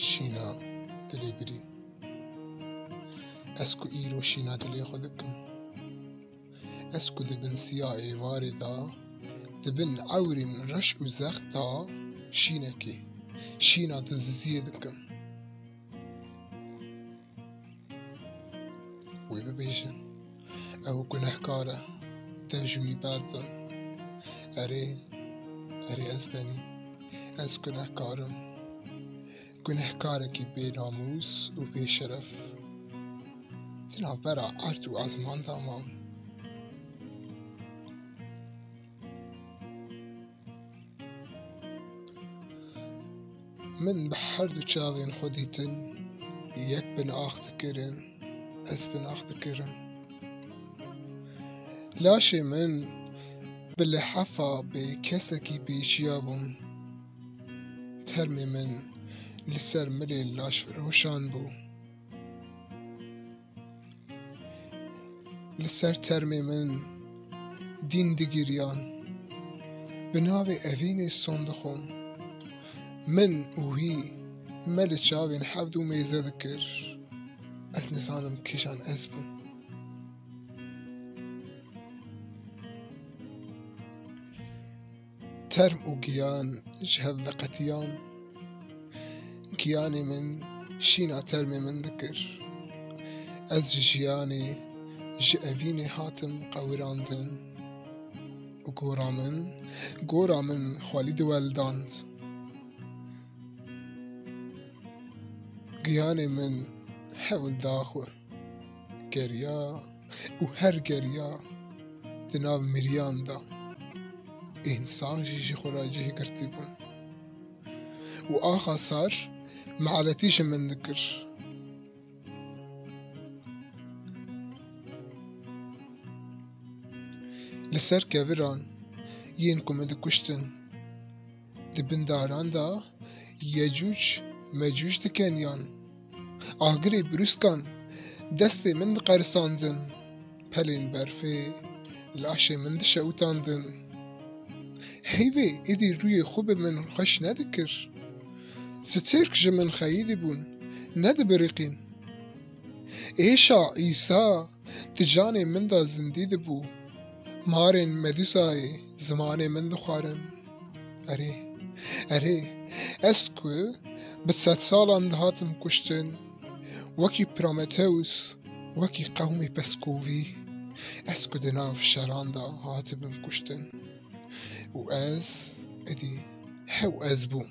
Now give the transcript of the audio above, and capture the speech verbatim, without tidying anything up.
Şîna dilê birî. Ez ku îro şîna dilê xwe dikim. Ez ku di bin siya êvarê de, di bin ewrên reş û zext de şînekê, şîna dilziziyê dikim. Wê bibêjin, ew gunehkar e, dev ji wî berdin. Erê, erê ez benî, ez gunehkar im. Gunehkarekî bênamûs û bêşeref. Di navbera erd û ezman de mam. Min bi her du çavên xwe dîtin, yek bin ax dikirin, ez bin ax dikirim. Laşê min bi lihefa bê kesekî bêçiya bûn. Termê min li ser milê laş firoşan bû. Li ser termê min dîn digiriyan. Bi navê evînê son dixwim. Min û wî me li çavên hevdû mêze dikir. Ez nizanim kîjan ez bûm. Term û giyan ji hev veqetiyan. Giyanê min şîna termê min dikir. Ez ji jiyanê, ji evînê hatim qewirandin. Û gora min, gora min xwelî diweldand. Giyanê min hewl da xwe. Geriya û her geriya di nav miriyan de. Însan jî ji xwe re cih girtî bûn. Û axa sar meletî ji min dikir. Li ser keviran yên ku min dikuştin, di bin daran de Yecûc Mecûc dikeniyan. Agirê brûskan destê min diqerisandin. Pelên berfê laşê min dişewitandin. Heyvê êdî rûyê xwe bi min xweş nedikir. Stêrk ji min xeyidî bûn, nedibiriqîn. Êşa Îsa di canê min de zindî dibû. Marên Medûsayê zimanê min dixwarin. Erê, erê, ez ku bi sedsalan dihatim kuştin, wekî Prometheus, wekî qewmê peskovî, ez ku di nav şeran de hatibim kuştin. Û ez, êdî, hew ez bûm.